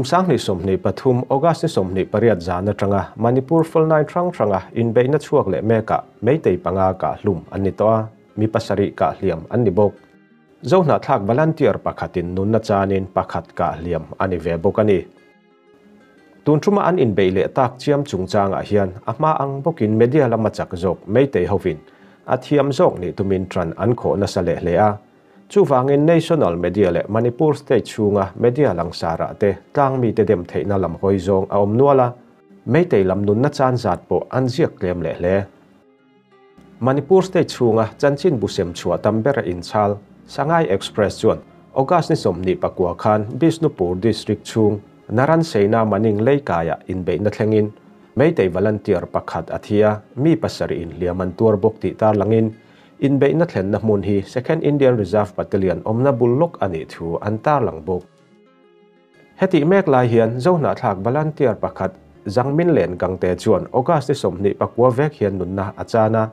Kum 2023 August ni 28 zan atanga Manipur full nine hrang hranga inbeihna chhuak leh mekah Meitei panga kah hlum an ni tawh a, mi pasarih kah hliam an ni bawk. Zohnahthlak volunteer pakhatin nunna chanin pakhat kah hliam a ni ve bawk a ni. Tun thuma an inbeih leh tak chiam chungchangah hian a hma ang bawkin media lama chak zawk Meitei hovin a thiam zawk nih tumin tan an khawh nasa leh hle a. Chuvangin National Media leh Manipur State chhunga media langsarah te tlang mite dem theihna lam hawi zawng a awm nual a, Meitei lam nunna chan zat pawh an ziak tlem leh hle. Manipur State chhunga chanchin bu sem chhuah tam ber a inchhal Sangai Express chuan August ni 29 khan Bishnupur District chhung Naran Seina Maning leikaiah inbeihna thlengin Meitei volunteer pakhat a thi a, mi pasarih in hliam an tuar bawk tih tarlangin inbeihna thlenna hmun hi Second Indian Reserve Battalion awmna bul lawk a nih thu an tarlang bawk. Hetih mek lai hian Zohnahthlak volunteer pakhat Zangmin Len Gangte chuan August ni 29 vek hian nunna a chan a,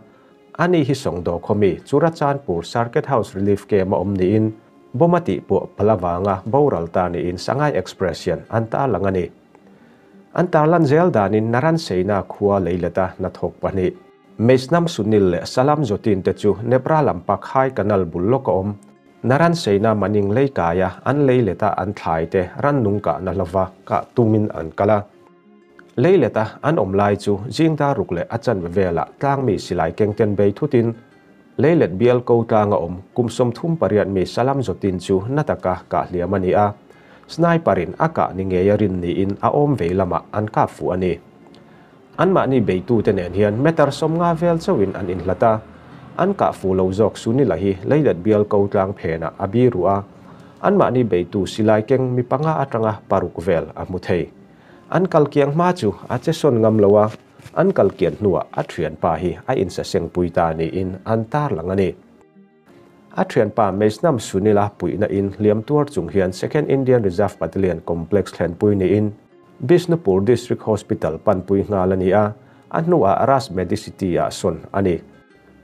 ani hi Songdo khawmi Churachandpur Circuit House Relief Camp a awm niin bawma tih pawh palawanga boral ta niin Sangai Express hian an tarlang a ni. An tarlan zel danin Naran Seina khua leileta hnathawk pahnih Meisnam Sunil leh Salam Jotin te chu Nepra lampak Hai Canal bul lawk a awm. Naran Seina Maning leikaia an leileta an thlai te ran nung kah na hlova kah tumin an kal a. Leileta an awm lai chu zingdar ruk leh a chanve velah tlang mi silai kengten bei thutin leilet bial ko tlang a awm kum 38 mi Salam Jotin chu nataka kah hliam a ni a. Sniperin a kah ni ngei a rin niin a awm vei lamah an kap fu a ni. An mahni beitu te nen hian meter 50 vel chauhin an inhlat a, an kah fu lo zawk Sunila hi leilet bial ko tlang phenah a biru a, an mahni beitu silai keng mi panga atanga paruk vel a hmu thei. An kalkiang hma chu a che sawn ngam lo a, an kalkian hnuah a thian pa hi a insaseng pui ta niin an tarlang a ni. A thian pa Meisnam Sunila puihna in hliam tuar chung hian Second Indian Reserve Battalion Complex thlen pui niin Bishnupur District Hospital pan pui nghal a ni a, a hnuah Ras Medicity ah sawn a ni.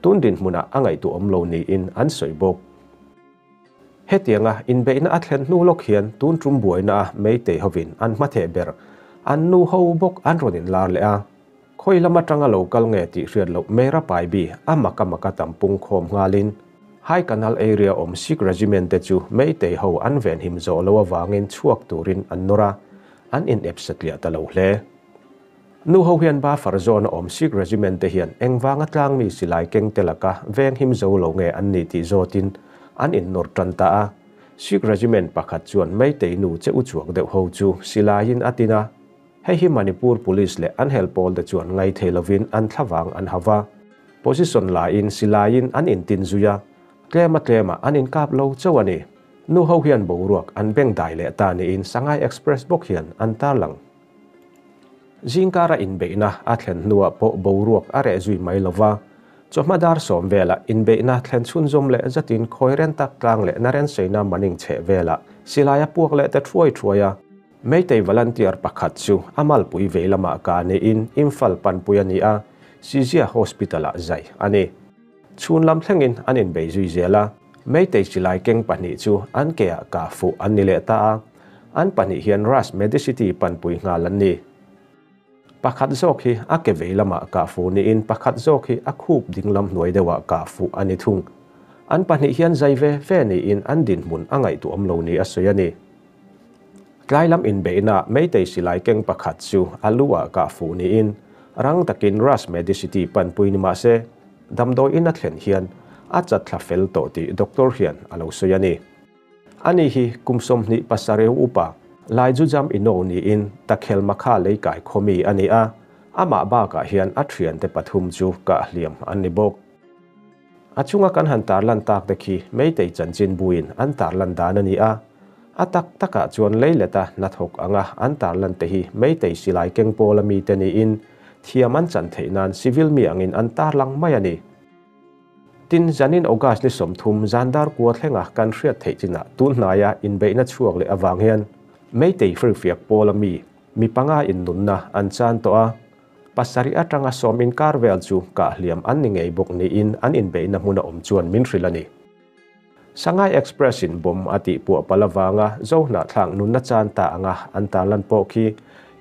Tun dinhmunah a ngaihtuah awm lo niin an sawi bawk. Hetianga inbeihna a thlen hnu lawk hian tun tum buaina a Meitei hovin an hmatheh ber an nu ho bawk an rawn inlar leh a. Khoi lama tanga lo kal nge tih hriat loh Mera pai bi a maka maka tampung khawm nghalin Hai Canal area awm Sikh Regiment te chu Meitei ho an ven him zawh lo awangin chhuak turin an nawr a, an in ep satliah ta lo hle. Nu ho hian buffer zone a awm Sikh Regiment te hian engvanga tlang mi silai keng te laka veng him zo lo nge an ni tih zawtin an in nawr tan ta a. Sikh Regiment pakhat chuan Meitei nu che u chuak deuh ho chu silaiin a tin a. Hei hi Manipur Police leh an helpawl te chuan ngai thei lovin an thlawang an hawa. Position lain silaiin an intin zui a, tlema tlema an inkap lo chauh a ni. Nu ho hian boruak an beng dai leh ta niin Sangai Express bawk hian an tarlang. Zingkara inbeihna a thlen hnuah pawh boruak a reh zui mai lova, chawhma dar 10 velah inbeihna thlen chhunzawm leh zatin khawi ren tak tlang leh Naren Seina Maning chheh velah silai a puak leh ta thuai thuai a. Meitei volunteer pakhat chu a malpui vei lamah ka niin Imphal panpui a ni a, Sizia Hospital-ah zai a ni. Chhun lam thlengin an inbei zui zel a, Meitei silai keng pahnih chu an keah ka fuh an ni leh ta a, an pahnih hian Ras Medicity panpui nghal an ni. Pakhat zawk hi a ke vei lamah ka fuh niin pakhat zawk hi a khup dinglam hnuai deuhah ka fuh a ni thung. An pahnih hian zai ve ve niin an dinhmun a ngaihtuah awm lo ni a sawi a ni. Tlai lam inbeihna Meitei silai keng pakhat chu a luah ka fuh niin rang takin Ras Medicity panpui ni mahse damdawiin a thlen hian a chat thla fel tawh tih doctor hian a lo sawi a ni. Ani hi kum 27 upa Laijujam ino niin Takhel Makha leikai khawmi a ni a, amah bakah hian a thian te pathum chu ka hliam an ni bawk. A chunga kan han tarlan tak te khi Meitei chanchin buin an tarlan dan a ni a, a tak takah chuan leileta hnathawk anga an tarlan te hi Meitei silai keng pawl a mi te niin thiam an chan theih nan civil mi angin an tarlang mai a ni. Tin zanin August ni 30 zandar kua thlenga kan hriat theih chinah tun hnaia inbeihna chhuak leh awang hian Meitei firfiak pawl a mi mi panga in nunna an chan tawh a, pasari atanga 10 inkar vel chu ka hliam an ni ngei bawk niin an inbeihna hmun a awm chuan min hril a ni. Sangai Express in bomb a tih puah palh avanga Zohnahthlak nunna chan ta anga an tarlan pawh khi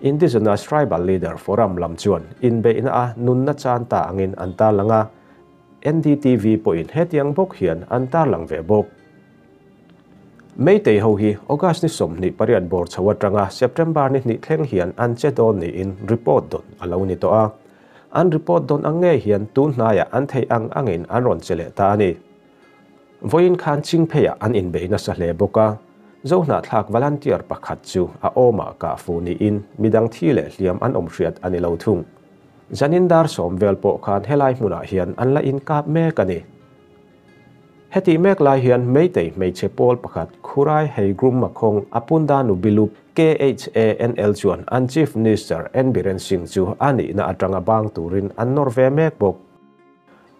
Indigenous Tribal Leader Forum lam chuan inbeihna a nunna chan ta angin an tarlang a, NDTV pawhin hetiang bawk hian an tarlang ve bawk. Meitei ho hi August ni 28 bawr chho atanga September ni hnih thleng hian an che dawn niin report dawn a lo ni tawh a. An report dawn ang ngei hian tun hnaiah an theih ang angin an rawn che leh ta a ni. Vawiin khan Chingpheiah an inbei nasa hle bawk a, Zohnahthlak volunteer pakhat chu a awmah kah fu niin midang thi leh hliam an awm hriat a ni lo thung. Zanin dar sawm vel pawh khan helai hmunah hian an la inkap mek a ni. Hetih mek lai hian Meitei hmeichhe pawl pakhat Khurai Heigrum Makhong Apunda Nubilup, KHANL chuan an Chief Minister N Biren Singh chu a nihna atanga bang turin an nawr ve mek bawk.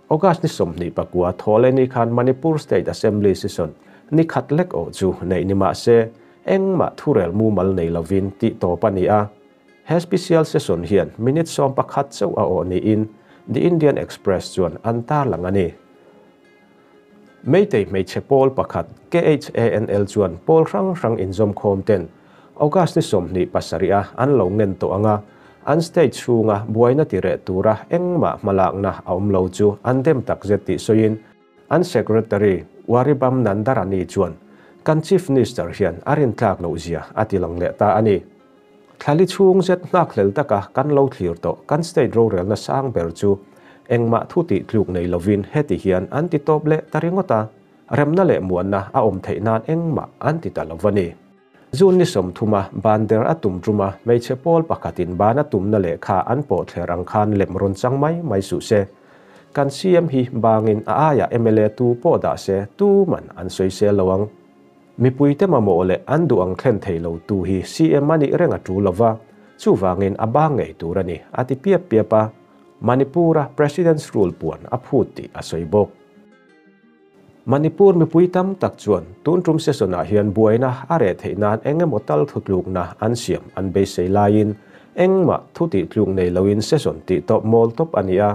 August ni 29 Thawhleni khan Manipur State Assembly Session ni khat lek awh chu neih ni mah se, engmah thurel mumal nei lovin tih tawp a ni a. He special session hian minute 11 chauh a awh niin The Indian Express chuan an tarlang a ni. Meitei hmeichhe pawl pakhat KHANL chuan pawl hrang hrang inzawmkhawm ten August ni 27 a an lo ngen tawh ang a, an state chhunga buaina ti reh tura engmah hmalakna a awm lo chu an dem takzet tih sawiin an Secretary Waribam Nandarani chuan kan Chief Minister hian a rintlak loh zia a ti lang leh ta a ni. Thlali chhung zet nghakhlel taka kan lo thlir tawh kan state rorelna sang ber chu engmah thu tih tluk nei lovin heti hian an ti tawp leh ta ringawt a, remna leh muanna a awm theih nan engmah an ti ta lo va ni. June ni 30 a ban der a tum tum a, hmeichhe pawl pakhatin ban a tumna lehkha an pawh thler ang khan lem rawn chang mai mai suh se. Kan CM hi bangin a aiah mla tu pawh dah se tuman an sawi sel lo ang. Mipuite mamawh leh an duh ang thlen thei lo tu hi CM a nih reng a tul lova, chuvangin a bang ngei tur a ni, a ti piap piap a. Manipur-a President's Rule puan a phut tih a sawi bawk. Manipur mipui tam tak chuan tun tum session-ah hian buaina a reh theih nan eng emaw tal thutlukna an siam an beisei laiin engmah thu tihtluk nei loin session tih tawp mawl tawp a ni a,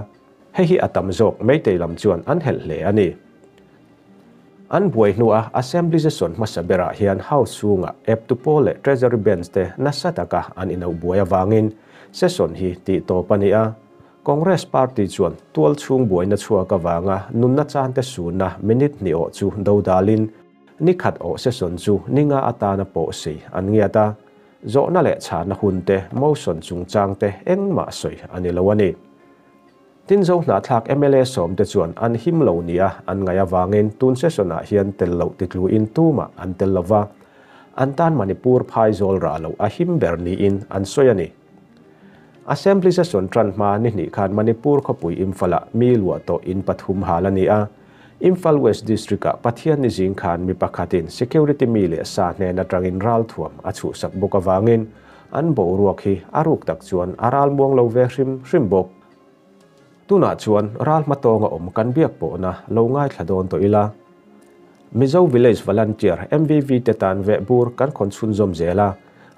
hei hi a tam zawk Meitei lam chuan an helh hle a ni. An buai hnua Assembly session hmasa berah hian House chhungah eptu pawl leh Treasury Bench te nasa taka an inoh buai avangin session hi tih tawp a ni a. Congress party chuan tual chhung buaina chhuak avanga nunna chante sunna minute hnih awh chu do dalin ni khat awh session chu ni nga atana pawh sei an ngiat a. Zawhna leh chhana hun te, motion chungchang te engmah sawi a ni lo a ni. Tin Zohnahthlak mla sawm te chuan an him lo nia an ngaih avangin tun session ah hian tel loh titluin tumah an tel lova, an tan Manipur phai zawl rah loh a him ber niin an sawi a ni. Assembly session tan hma ni hnih khan Manipur khawpui Imphal-ah mi luah tawh in pathum hal a ni a. Imphal West District-ah Pathian ni zing khan mi pakhatin security mi leh sa hnen atangin ralthuam a chhuhsak bawk avangin an boruak hi a ruk tak chuan a ral muang lo ve hrim hrim bawk. Tunah chuan ral hmatawnga awm kan biak pawhna lo ngaithla dawn tawh ila. Mizo Village Volunteer, MVV, te tan veh bur kan khawn chhunzawm zel a,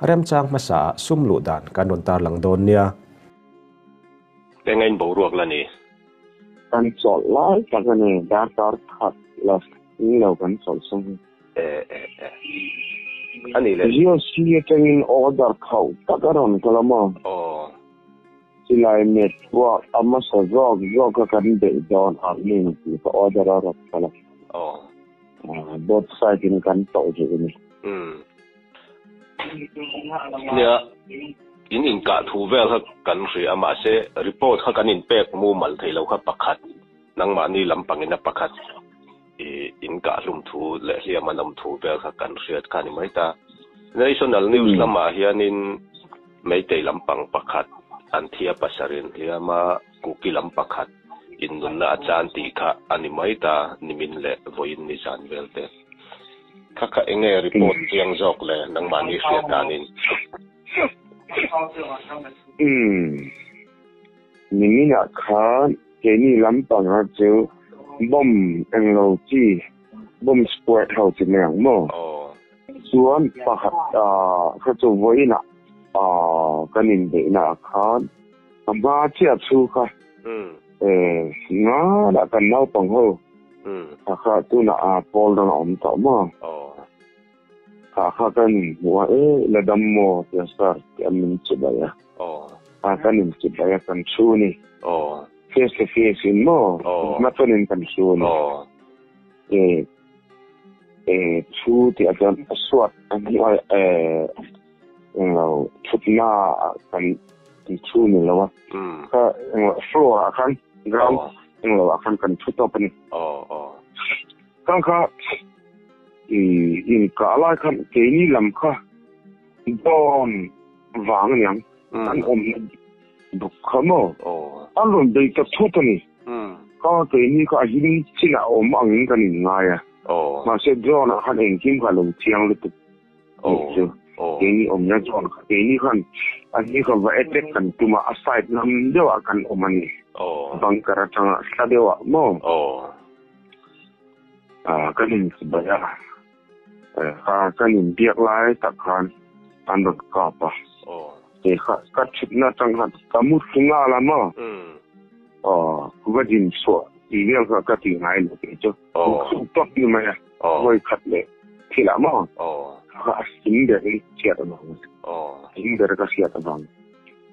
remchang hmasaah sum luh dan kan rawn tarlang dawn nia. Engain boruak la ni? Kan chawlh lai tak a ni, darkar khat la ni lo kan chawlh sung hi. E e e. A nih le. GOC atangin order khauh tak a rawn kal a maw? Aw. Silai met puak a hmasa zawk zawk a kan beih dawn ang ni tih ka order a rawn kal a. Aw. Both side in kan tawh duh a ni. Umm. Nia, in inkah thu vel kha kan hria a, mahse report kha kan inpek mumal thei lo kha pakhat, nangmahni lampangin a pakhat i inkah hlum thu leh hliam an awm thu vel kha kan hriat kha a ni mai ta. National news lamah hianin Meitei lampang pakhat an thia pasarin hliama Kuki lam pakhat innunna a chan tih kha a ni mai ta nimin leh vawiin ni zan vel te. Kha kha enge report chiang zawk le nangmahni hriat danin? Umm. Niminah khan keini lampanga chu bomb englo chi bomb squad ho chi mai ang maw? Chuan pakhat kha chu vawiinah kan inbeihna ah khan a hma chiah chhu kha nganah kan naupang ho. Kha kha tunah a pawl dang a awm tawh maw? Kha kha kan inhmu a, e la dam maw tia sir tih a min chibai a. Kha kan inchibai a kan thu ni. Face to face in maw? Hmatawn in kan thu ni. E e thu tih ah chuan a suat a hnuai e englo thutna ah kan thu ni lo a. Kha englo floor ah khan ground englo ah khan kan thu tawp a ni. Kang kha i inkah lai khan keini lam kha dawn vang aniang an awmna buk kha maw an rawn bei ta thut a ni. Ka keini kha a him chinah awm angin kan inngai a, mahse drone ah khan engkim kha a lo chiang lutuk tih chu keini awmna drone kha keini khan a ni kha va attack kan tum a, a side lam deuhah kan awm a ni, bunker atanga hla deuhah maw. Kan inchibai a, kan inbiak lai tak khan an rawn kap a. Kei kha ka thutna atang khan ka mu thlu nghal a maw? Aw, va din chhuah tih vel kha ka ti ngai lo kei chu. Mu thlu tawp ni mai a, vawi khat leh thil ah maw? Kha a hlim ber in hriat avang a, hlim ber ka hriat avang.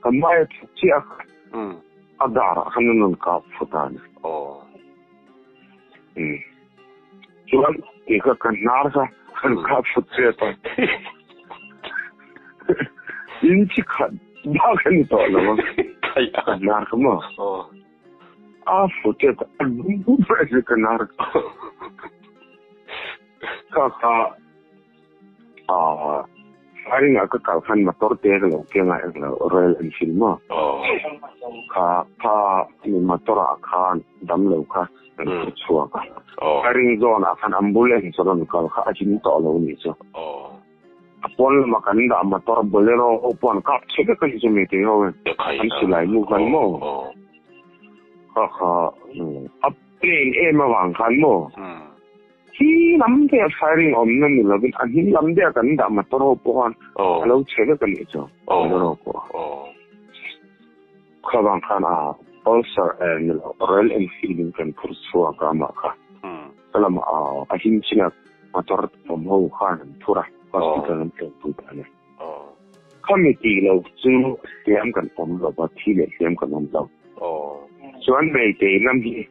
Ka hmai a thut chiah a, a dar ah khan an rawn kap fut a ni. Chuan kei kha ka hnar kha kan kha fut che ta. In chi khat bak ani tawh lo a. Ka hnar kha maw? A fut che ta a lum bum a ni ka hnar kha. Kha kha Firing ah ka kal khan motor te ka lo keng a englo Royal Enfield maw kha kha mi motor ah khan damlo kha kan phur chhuak a firing zone ah khan ambulance a rawn kal kha a him tawh lo nih chu a pawn lama kan dah motor bolero ho pawh an kap chhe vek a ni chu meitei ho in an silai mu khan maw kha kha a plain em avang khan maw. Hi lam te a firing awmna ni lovin a hnim lam deuh kan dah motor ho pawh khan a lo chhe vek a nih chu bolero pawh. Kha vang khan a Pulsar eh ni lo Royal Enfield in kan phur chhuak a amah kha. Ka lamah a him chin a motor awm ho khan an phur a hospital an tlawh pui ta a ni. Khami tih lo chu hliam kan awm lo va thi leh hliam kan awm lo. Chuan Meitei lam hi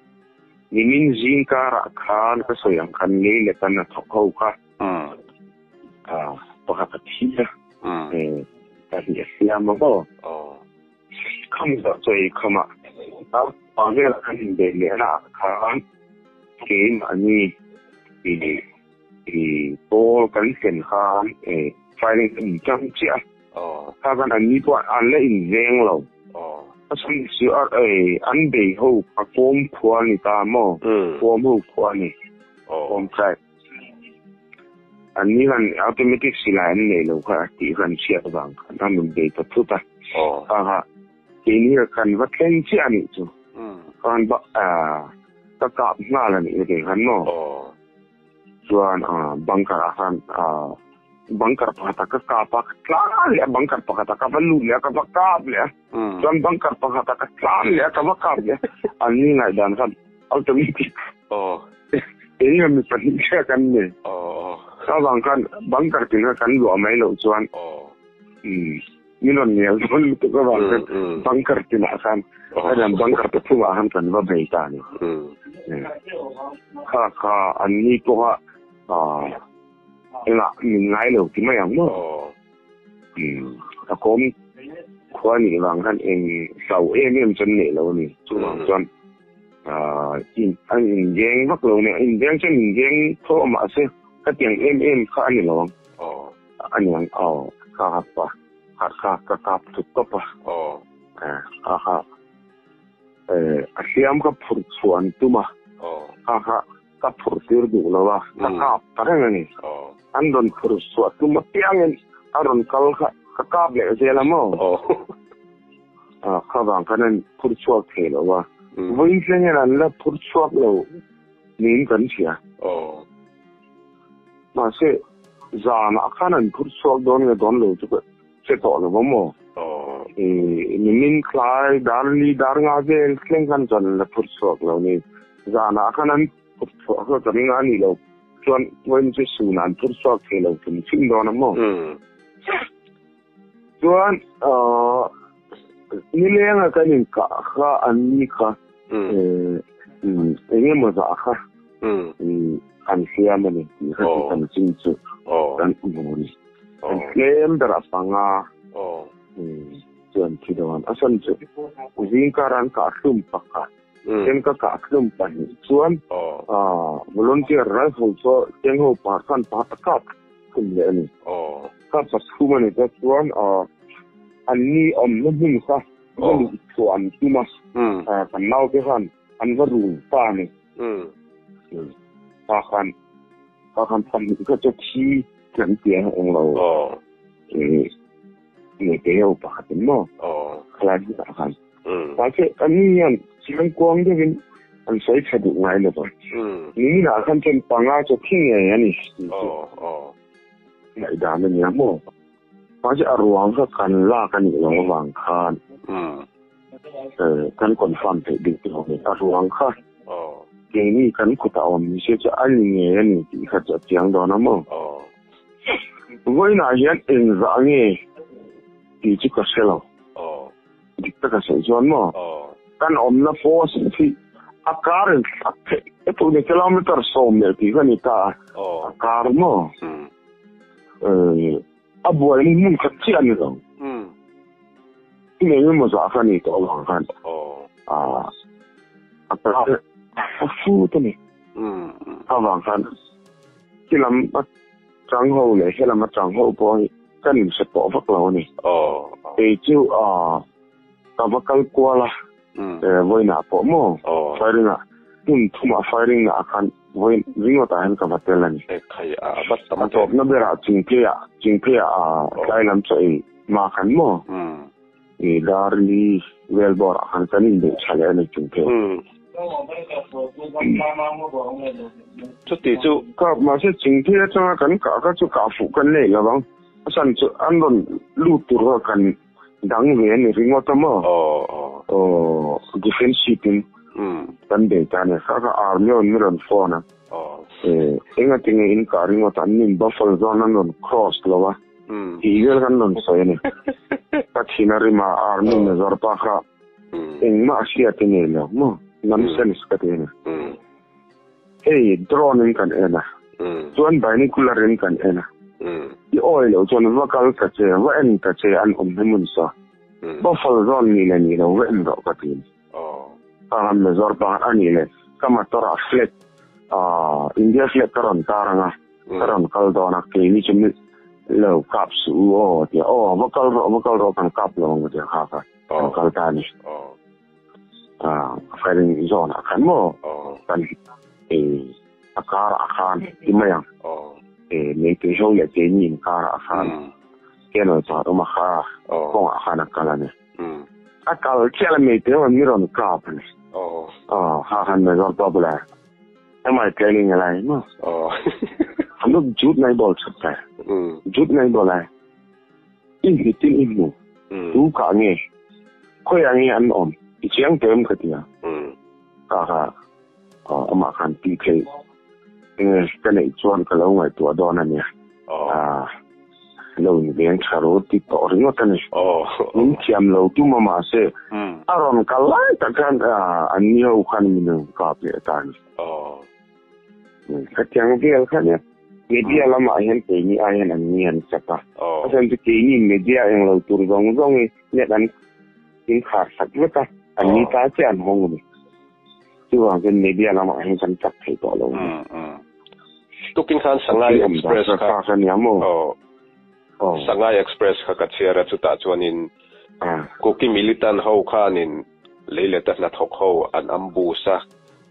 Nimin zing karah khan ka sawi ang khan ngei leh tan a thawk ho kha pakhat a thi a, pahnih a siam a maw? Kham zawh chaw ei khamah pa velah kan inbei leh na ah khan keimahni pawl kan thlen khan firing kan inchang chiah a, kha khan anni pawh an la inveng lo. A chhan chu a ei an bei ho a kawm khua ni ta maw? Kawm ho khua ni. Kawm tribe. An ni han automatic silai an nei lo kha tih kha an hriat avang khan an rawn bei ta thut a. Kha kha keini kha kan va thleng chiah a nih chu. Khan ba ka kap nghal a nih kei khan maw? Chuan bunker ah khan bunker pakhat ah ka kap a ka tlan leh a bunker pakhat ah ka va lut leh a ka va kap leh a chuan bunker pakhat ah ka tlan leh a ka va kap leh a an ni ngaihdan khan automatic eng nge mi pahnih chiah kan ni chuvang khan bunker tin kha kan luah mai loh chuan Min rawn nel dawn lutuk avang khan bunker tinah khan hetiang bunker pathumah khan kan va bei ta a ni. Kha kha an ni pawha engah min ngai lo ti mai ang maw? A kawm khua nih vang khan eng hlau em em chu an neih lo a ni. Chuvang chuan an inveng vak lo nia, inveng chuan inveng tho a mahse khatiang em em kha a ni lo ang. A niang aw ka kap a kha kha ka kap thut tawp a kha kha a hliam ka phurh chhuah an tum a kha kha ka phurh tir duh lo a ka kap ta reng a ni an rawn phurh chhuah tum apiangin a rawn kal kha ka kap leh zel a maw kha vang khan an phurh chhuak thei lo a vawiin thleng hian an la phurh chhuak lo niin kan hria. Mahse, zanah khan an phur chhuak dawn nge dawn lo chu ka hre tawh lo va maw? Nimin tlai dar li dar nga vel thleng khan chuan an la phur chhuak lo ni. Zanah khan an. Chhuah kha ka ring a nih loh chuan vawiin chu sun an phur chhuak thei lo hrim hrim dawn a maw? Chuan nilenga kan inkah kha an ni kha eng emaw zah kha an hliam a ni tih kha chu kan chin chu kan hmu a ni. An tlem berah panga chuan thi dawn. A sawn chu zingkar an kah hlum pakhat. Eng ka kah hlum pahnih chuan volunteer rifle chu cheng ho pa khan pa a kap hlum leh a ni. Kap pathum a ni ta chuan an ni awmna hmun kha va luh chhuah an tum a, kan naute khan an va run ta a ni. Pa khan pa khan pahnih kha chu thi an ti ang eng lo. Nge te ho pakhat in maw? Khalai hmunah khan. Mahse an ni hian chhangkuang deuhin an sawi tha duh ngai lo va. Niminah khan chuan panga chu thi ngei a ni tih chu ngaihdan a nia maw? Mahse a ruang kha kan lak a nih loh avang khan kan confirm theih bik lo a ni. A ruang kha keini kan kutah awm ni se chu a ni ngei a ni tih kha chu a chiang dawn a maw? Vawiinah hian engzah nge tih chu ka hre lo. Dik taka sawi chuan maw? Kan awmna post hi a kar in thlak theih e tuni kilometer 10 tih kha ni ta a, a kar maw? A buaina hmun khat chiah a ni lo. Thil eng emaw zah kha ni tawh avang khan a kar a fut a ni. Avang khan khi lam a chang ho leh he lam a chang ho pawh hi kan inhre pawh vak lo a ni. Kei chu ka va kal kual a, vawiinah pawh maw firing ah hmun thumah firing naah khan vawiin ringawtah hian ka va tel a ni. A tawpna berah Chingpheiah Chingpheiah tlai lam chaw ei hma khan maw Darli vel bawrah khan kan inbeih tha leh a ni Chingpheiah. Chuti chu. Ka mahse Chingphei atanga kan kah kha chu kah fuh kan nei lo vang. A chhan chu an rawn lut tur kha kan dang ve a ni ringawt a maw? Aw defensive in kan bei ta a ni. Kha kha army ho in min rawn phone a. Engati nge in kah ringawt a? An nin buffalo zawn an rawn cross lo a. Tih vel khan rawn sawi a ni. Ka thin a rim a, army major pa kha engmah a hriat a nei lo maw? Nonsense ka ti a ni. Hei drone in kan en a, chuan binocular in kan en a, i awi loh chuan va kal ta che, va en ta che an awm hmun saw. Buffalo zawn ni leh ni lo va en rawh ka ti. Ka han major pa a nih leh ka motor ah flag India flag ka rawn tar ang a, ka rawn kal dawn a, keini chu mi lo kap suh u aw a ti a, aw va kal rawh va kal rawh kan kap lo ang ka ti a, kha kha kan kal ta a ni. Firing zone ah khan maw kan a kar ah khan ti mai ang meitei ho leh keini in kar ah khan kennel pakhat awm a kha kawng ah khan a kal a ni a kal chiah la meitei ho an mi rawn kap a ni kha khan major pawh bulah am I telling a lie maw an lo jut nai ball chhat ta jut nai ball ai I hmutin i hmu. Tu kah nge? Khawiah nge an awm? I chiang teh em ka ti a. Ka kha amah khan ti theih enge ka neih chuan ka lo ngaihtuah dawn a nia. Lo inveng tha ru ti tawh ringawt a ni. Min thiam lo tum a mahse a rawn kal lai tak khan an ni ho khan min rawn kap leh ta a ni. Khatiang vel kha nia media lamah hian keini ai hian an ni an chak a. A chhan chu keini media eng lo tur zawng zawng hi net an in khar sak vek a, an ni ta chiah an hawng a ni. Chuvang chuan media lamah hian kan chak thei tawh lo a ni. Tukin khan Sangai Express kha kha nia maw? Sangai Express kha ka chhiar a, chutah chuanin Kuki militant ho khanin leileta hnathawk ho an ambush a.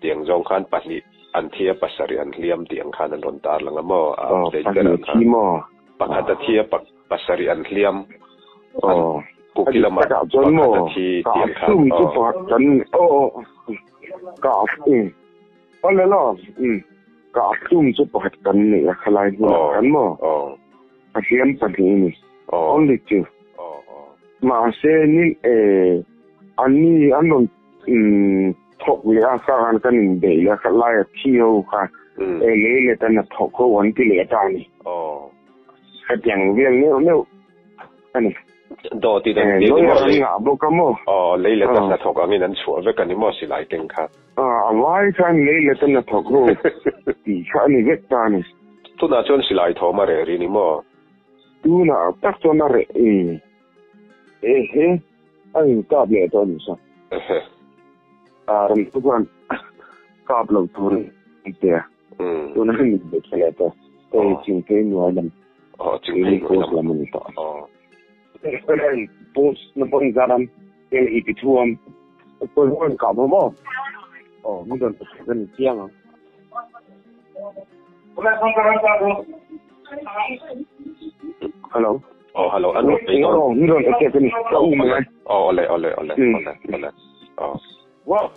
Tiang zawng khan pahnih an thi a, pasarih an hliam tih ang khan an rawn tar lang a maw? A update berah khan pakhat a thi a, pasarih an hliam. An kuki lamah pakhat a thi tih ang khan. Mahse ni an ni an rawn. thawk leh a kha khan kan inbeih leh a kha laia thi ho kha e lei let a hnathawk ho an ti leh ta a ni. Hetiang vel neuh neuh a ni. Dawt in an ti ni maw? An ngah bawk a maw? Aw, lei let a hnathawk angin an chhuah vek a ni maw silai keng kha? A vai khan lei let a hnathawk ho tih kha a ni vek ta a ni. Tunah chuan silai thawm a reh rih ni maw? Tunah tak chuan a reh e. Ehe, a inkap leh tawh a ni sa. Ehe. A ram chu chuan kap lo tur an ti a. Tuna an inbe tha leh tawh. Hei Chingphei hnuai lam. Aw, Chingphei hnuai lam a ni tawh. Aw. Post na pawh inzar am, heng i ti thu am. Kawi ho in kap ho maw? Aw, min rawn pe kan chiang ang. Hello. Oh, hello. Ano? Oh, min rawn pe ka ni. Ka u mai. Oh, ole, ole, ole, ole, ole. Oh. Wow.